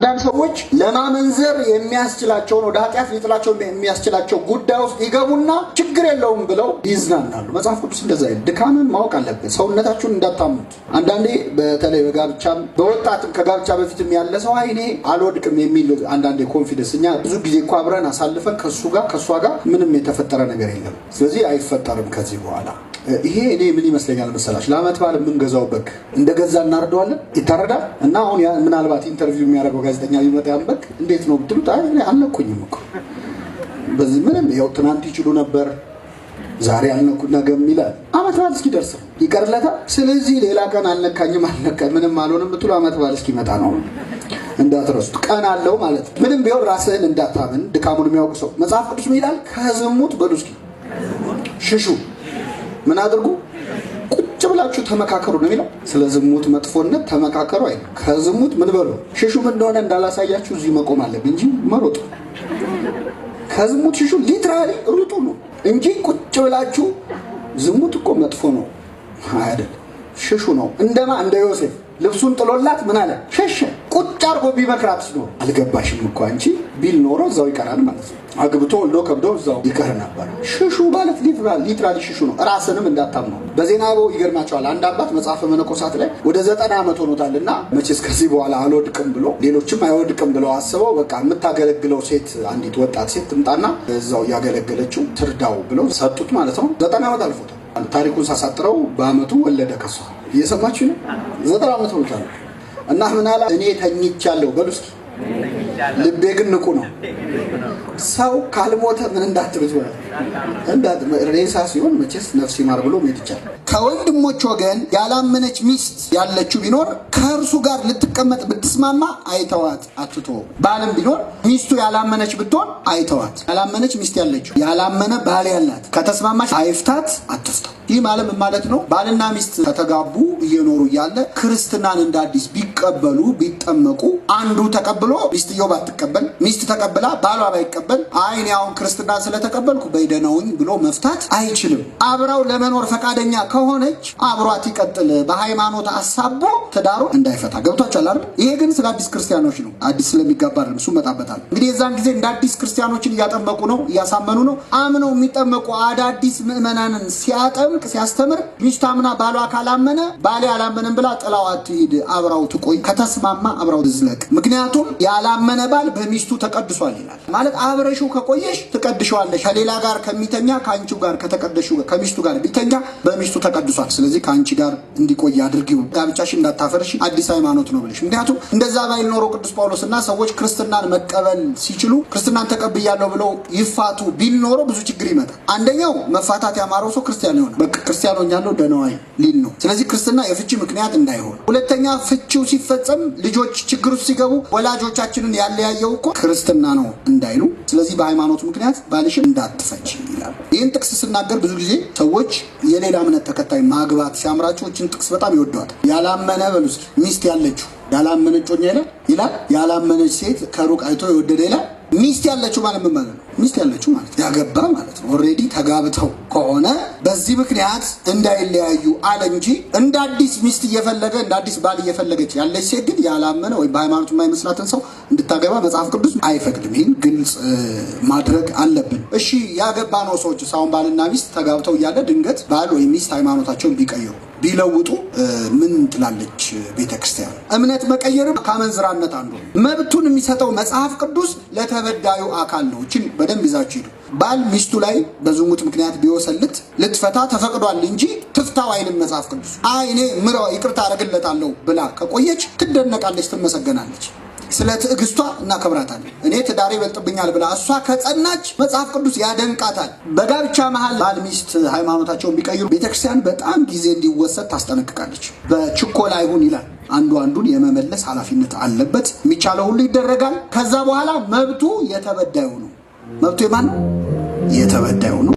አንዳንድ ሰዎች ለማመንዘር የሚያስችላቸውን፣ ወደ ኃጢአት ሊጥላቸው የሚያስችላቸው ጉዳይ ውስጥ ይገቡና ችግር የለውም ብለው ይዝናናሉ። መጽሐፍ ቅዱስ እንደዛ አይልም። ድካምን ማወቅ አለብን። ሰውነታችሁን እንዳታምኑት። አንዳንዴ በተለይ በጋብቻም በወጣትም ከጋብቻ በፊትም ያለ ሰው አይ እኔ አልወድቅም የሚል አንዳንዴ confidence፣ እኛ ብዙ ጊዜ እኮ አብረን አሳልፈን ከእሱ ጋር ከእሷ ጋር ምንም የተፈጠረ ነገር የለም፣ ስለዚህ አይፈጠርም ከዚህ በኋላ። ይሄ እኔ ምን ይመስለኛል መሰላችሁ? ለዓመት በዓል የምንገዛው በግ እንደገዛ እናርደዋለን፣ ይታረዳል። እና አሁን ምናልባት interview የሚያደርገው ጋዜጠኛ ቢመጣ ያን በግ እንዴት ነው ብትሉት፣ አይ እኔ አልነኩኝም እኮ በዚህ ምንም፣ ያው ትናንት ይችሉ ነበር፣ ዛሬ አልነኩ፣ ነገም ይላል። ዓመት በዓል እስኪደርስ ነው ይቀርለታል። ስለዚህ ሌላ ቀን አልነካኝም፣ አልነካ ምንም አልሆንም ብትሉ ዓመት በዓል እስኪመጣ ነው፣ እንዳትረሱት። ቀን አለው ማለት ነው። ምንም ቢሆን ራስህን እንዳታምን ድካሙን የሚያውቅ ሰው። መጽሐፍ ቅዱስ ምን ይላል? ከዝሙት በሉ እስኪ ሽሹ። ምን አድርጉ? ቁጭ ብላችሁ ተመካከሩ ነው የሚለው። ስለ ዝሙት መጥፎነት ተመካከሩ አይልም። ከዝሙት ምን በሉ? ሽሹ። ምን እንደሆነ እንዳላሳያችሁ እዚሁ መቆም አለብኝ እንጂ መሮጥ። ከዝሙት ሽሹ literally ሩጡ ነው እንጂ ቁጭ ብላችሁ ዝሙት እኮ መጥፎ ነው አይደል? ሽሹ ነው። እንደማ እንደ ዮሴፍ ልብሱን ጥሎላት ምን አለ? ሸሸ። ቁጭ አድርጎ ቢመክራት ኖሮ፣ አልገባሽም እኮ አንቺ ቢል ኖሮ እዛው ይቀራል ማለት ነው። አግብቶ ወልዶ ከብዶ እዛው ይቀር ነበር። ሽሹ ማለት literally ሽሹ ነው። ራስንም እንዳታምነው። በዜና አበው ይገርማቸዋል። አንድ አባት መጽሐፈ መነኮሳት ላይ ወደ 90 ዓመት ሆኖታል እና መቼስ ከዚህ በኋላ አልወድቅም ብሎ፣ ሌሎችም አይወድቅም ብለው አስበው በቃ የምታገለግለው ሴት፣ አንዲት ወጣት ሴት ትምጣና እዛው እያገለገለችው ትርዳው ብለው ሰጡት ማለት ነው። 90 ዓመት አልፎታል። ታሪኩን ሳሳጥረው በአመቱ ወለደ ከሷ። እየሰማችሁ ነው። 90 ዓመት ሆኖታል እና ምን አለ? እኔ ተኝቻለሁ በሉ እስኪ፣ ልቤ ግን ንቁ ነው። ሰው ካልሞተ ምን እንዳትሉት ማለት ሬሳ ሲሆን መቼስ ነፍስ ይማር ብሎ መሄድ ይቻላል። ከወንድሞች ወገን ያላመነች ሚስት ያለችው ቢኖር ከእርሱ ጋር ልትቀመጥ ብትስማማ አይተዋት፣ አትቶ። ባልም ቢኖር ሚስቱ ያላመነች ብትሆን አይተዋት። ያላመነች ሚስት ያለችው፣ ያላመነ ባል ያላት ከተስማማች አይፍታት፣ አትፍታው። ይህ ማለት ምን ማለት ነው? ባልና ሚስት ከተጋቡ እየኖሩ እያለ ክርስትናን እንደ አዲስ ቢቀበሉ፣ ቢጠመቁ፣ አንዱ ተቀብሎ ሚስትየው ባትቀበል፣ ሚስት ተቀብላ ባሏ ባይቀበል፣ አይ እኔ አሁን ክርስትናን ስለተቀበልኩ በይደነውኝ ብሎ መፍታት አይችልም። አብረው ለመኖር ፈቃደኛ ከሆነች አብሯት ይቀጥል። በሃይማኖት አሳቦ ትዳሩን እንዳይፈታ። ገብቷችኋል አይደል? ይሄ ግን ስለ አዲስ ክርስቲያኖች ነው። አዲስ ስለሚጋባ አይደለም። እሱ እመጣበታለሁ። እንግዲህ የዛን ጊዜ እንደ አዲስ ክርስቲያኖችን እያጠመቁ ነው፣ እያሳመኑ ነው። አምነው የሚጠመቁ አዳዲስ ምዕመናንን ሲያጠምቅ፣ ሲያስተምር ሚስቱ አምና ባሏ ካላመነ ባሌ አላመነም ብላ ጥላው አትሂድ፣ አብራው ትቆይ። ከተስማማ አብራው ትዝለቅ። ምክንያቱም ያላመነ ባል በሚስቱ ተቀድሷል ይላል። ማለት አብረሽው ከቆየሽ ትቀድሸዋለሽ። ከሌላ ጋር ከሚተኛ ከአንቺው ጋር ከተቀደሽው ከሚስቱ ጋር ቢተኛ በሚስቱ ተቀድሷል። ስለዚህ ከአንቺ ጋር እንዲቆይ አድርጊው፣ ጋብቻሽ እንዳታፈርሽ፣ አዲስ ሃይማኖት ነው ብለሽ። ምክንያቱም እንደዛ ባይል ኖሮ ቅዱስ ጳውሎስ እና ሰዎች ክርስትናን መቀበል ሲችሉ ክርስትናን ተቀብያለሁ ብለው ይፋቱ ቢል ኖሮ ብዙ ችግር ይመጣል። አንደኛው መፋታት ያማረው ሰው ክርስቲያን ይሆናል። በቃ ክርስቲያን ሆኛለሁ ደህና ሊል ነው። ስለዚህ ክርስትና የፍቺ ምክንያት እንዳይሆን። ሁለተኛ ፍቺው ሲፈጸም ልጆች ችግር ውስጥ ሲገቡ ወላጆቻችንን ያለያየው እኮ ክርስትና ነው እንዳይሉ። ስለዚህ በሃይማኖት ምክንያት ባልሽን እንዳትፈች ይላል። ይህን ጥቅስ ስናገር ብዙ ጊዜ ሰዎች የሌላ እምነት ተከታይ ማግባት ሲያምራቸው ይህችን ጥቅስ በጣም ይወደዋል። ያላመነ በሉ እስኪ ሚስት ያለችው፣ ያላመነ እጮኛ ይላል ይላል። ያላመነች ሴት ከሩቅ አይቶ የወደደ ይላል። ሚስት ያለችው ማለት ምን ማለት ነው? ሚስት ያለችው ማለት ያገባ ማለት ነው። Already ተጋብተው ከሆነ በዚህ ምክንያት እንዳይለያዩ አለ እንጂ እንደ አዲስ ሚስት እየፈለገ፣ እንደ አዲስ ባል እየፈለገች ያለች ሴት ግን ያላመነ ወይም በሃይማኖቱ የማይመስላትን ሰው እንድታገባ መጽሐፍ ቅዱስ አይፈቅድም። ይህን ግልጽ ማድረግ አለብን። እሺ፣ ያገባ ነው ሰዎች አሁን ባልና ሚስት ተጋብተው እያለ ድንገት ባል ወይም ሚስት ሃይማኖታቸውን ቢቀይሩ፣ ቢለውጡ ምን ትላለች ቤተ ክርስቲያን? እምነት መቀየርም ከአመንዝራነት አንዱ ነው። መብቱን የሚሰጠው መጽሐፍ ቅዱስ ለተበዳዩ አካል ነው። እችን በደንብ ይዛችሁ ሂዱ። ባል ሚስቱ ላይ በዝሙት ምክንያት ቢወሰልት ልትፈታ ተፈቅዷል እንጂ ትፍታው አይልም መጽሐፍ ቅዱስ። አይ እኔ ምረው ይቅርታ አደርግለታለሁ ብላ ከቆየች ትደነቃለች፣ ትመሰገናለች። ስለ ትዕግስቷ እናከብራታለን። እኔ ትዳሬ ይበልጥብኛል ብላ እሷ ከጸናች መጽሐፍ ቅዱስ ያደንቃታል። በጋብቻ መሀል ባል ሚስት ሃይማኖታቸውን ቢቀይሩ ቤተክርስቲያን በጣም ጊዜ እንዲወሰድ ታስጠነቅቃለች። በችኮላ አይሁን ይላል። አንዱ አንዱን የመመለስ ኃላፊነት አለበት። የሚቻለው ሁሉ ይደረጋል። ከዛ በኋላ መብቱ የተበዳዩ ነው። መብቱ የማን ነው? የተበዳዩ ነው።